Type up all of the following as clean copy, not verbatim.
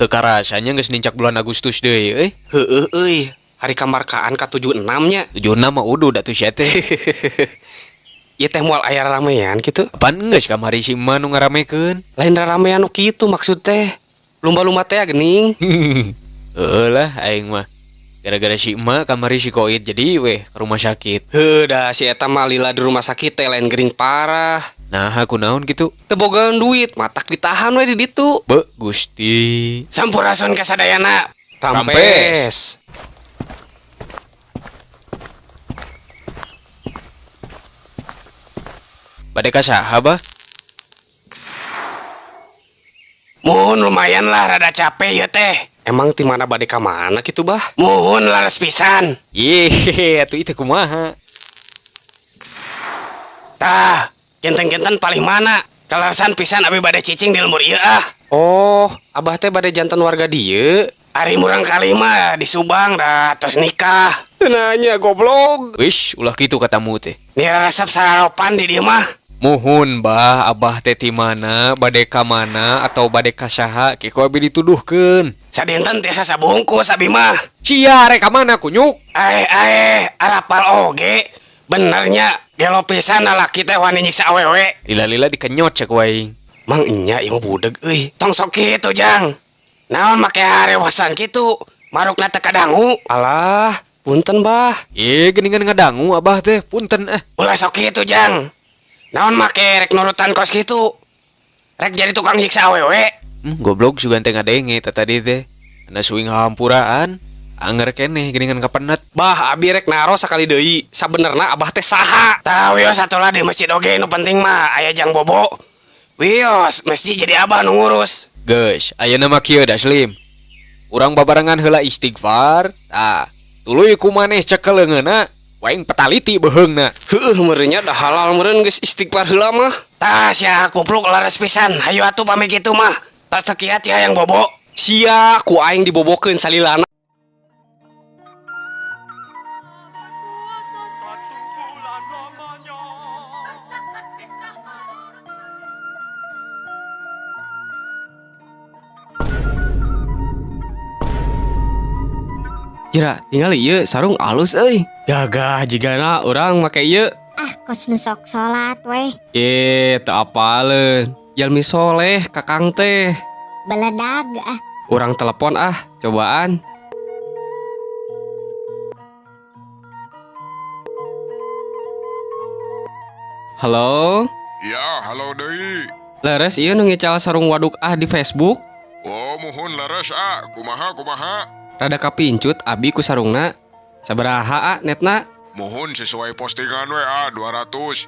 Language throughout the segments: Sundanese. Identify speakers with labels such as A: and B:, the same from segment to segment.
A: Teu karasanya geus nincak bulan Agustus deui euy.
B: Heueuh euy, hari kamarkaan ka 76 nya.
A: 76 mah uduh da tuh sia teh.
B: Ieu teh moal aya ramean kitu.
A: Apaan geus kamari si emak nu ngaramekeun.
B: Lain ramean nu kitu maksud teh. Lumba-lumba teh geuning.
A: Heueuh lah aing mah. Gara-gara si emak kamari si Koid jadi weh ke rumah sakit.
B: Heuh dah si eta mah lila di rumah sakit teh lain gering parah.
A: Nah, aku naon gitu.
B: Teu bogaan duit, matak ditahan we di ditu.
A: Be, Gusti.
B: Sampurasun ka sadayana.
A: Rampes.
B: Rampes.
A: Bade ka saha, Bah?
B: Muhun lumayan lah rada capek ya teh. Emang ti mana bade ka mana kitu, Bah? Muhun laras pisan.
A: Ye, atuh itu kumaha?
B: Tah, genteng-genten paling mana? Kalarasan pisan abi bade cicing di lembur ieu ah. Oh, abah teh bade jantan warga dieu. Ari murang kali mah di Subang dah tos nikah. Nanya goblok.
A: Wish, ulah kitu katamu teh.
B: Nih resep sarapan di dieu mah.
A: Muhun bah, abah teh ti mana, bade ka mana atau bade ka saha, ke ku abi dituduhkeun.
B: Sadinten tiasa sabungkus abi mah.
A: Sia rek ka mana kunyuk?
B: Ae ae, arapal oge. Benernya gelo pisan lalaki teh wani nyiksa awewe.
A: Lila-lila dikenyot cek waing.
B: Mang enya ieu mah budeg euy. Tong sok kitu jang. Naon make harewasan kitu? Marukna teu kadangu. Alah, punten bah.
A: Ih, geuningan ngadangu abah teh, punten eh.
B: Ulah sok kitu jang. Naon make rek nurutan kos kitu? Rek jadi tukang nyiksa awewe.
A: Goblok sugan teh ngadenge teh tadi teh. Ana suing hampuraan, anger keneh geuningan kapenet.
B: Bah, abi rek naros sakali deui. Sabenerna abah teh saha? Tah wios atulah di masjid oge nu penting mah aya jang bobo. Wios, masjid jadi abah nu ngurus.
A: Geus, ayeuna mah kieu da Slim. Urang babarengan heula istighfar, tah tuluy ku maneh cekel leungeunna, waing petaliti beuheungna.
B: Heueuh meureun nya dah halal meureun geus istighfar heula mah. Tah sia kupluk laras pisan. Hayu atuh pamit kitu mah. Tos teu kiat ya yang bobo. Sia ku aing dibobokeun salilana. Jera, tinggal ieu sarung alus euy. Gagah jigana urang make ieu.
C: Ah, kos nu sok salat weh.
B: Eh, teu apaleun. Jalmi soleh kakang teh.
C: Beledag ah.
B: Urang telepon ah, cobaan. Halo?
D: Ya, halo deui.
B: Leres ieu nu ngical sarung waduk ah di Facebook.
D: Oh, muhun leres ah. Kumaha kumaha?
B: Rada kapincut abi ku sarungna. Sabaraha ah netna?
D: Muhun sesuai postingan we ah 200.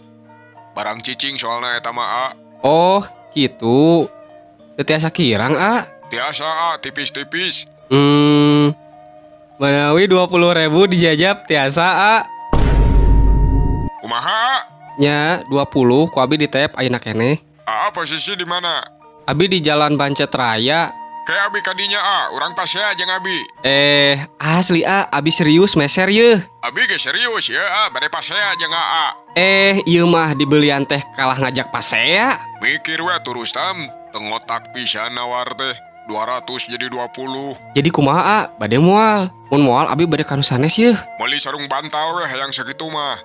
D: Barang cicing soalna eta mah ah.
B: Oh, gitu. Teu tiasa kirang ah.
D: Tiasa ah tipis-tipis.
B: Manawi 20.000 dijajab tiasa ah.
D: Kumaha ah?
B: Nya 20 ku abi ditep ayeuna keneh.
D: Ah, posisi di mana?
B: Abi di Jalan Bancet Raya.
D: Kayak abi kadinya ah, urang pasea jeung abi.
B: Asli ah, abi serius meser yeuh.
D: Abi ge serius ya ah, bade pasea jeung aa.
B: Ieu mah dibelian teh kalah ngajak pasea.
D: Mikir we atuh Rustam, teu ngotak pisan nawar teh. 200 jadi 20.
B: Jadi kumaha ah, bade moal. Mun moal abi bade ka nu sanes yeuh.
D: Meuli sarung bantal we hayang sakitu mah.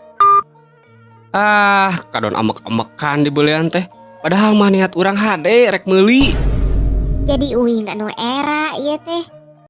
B: Ah, kadon amek-amekan dibelian teh. Padahal mah niat urang hade rek meuli.
C: Jadi uing anu era ieu teh.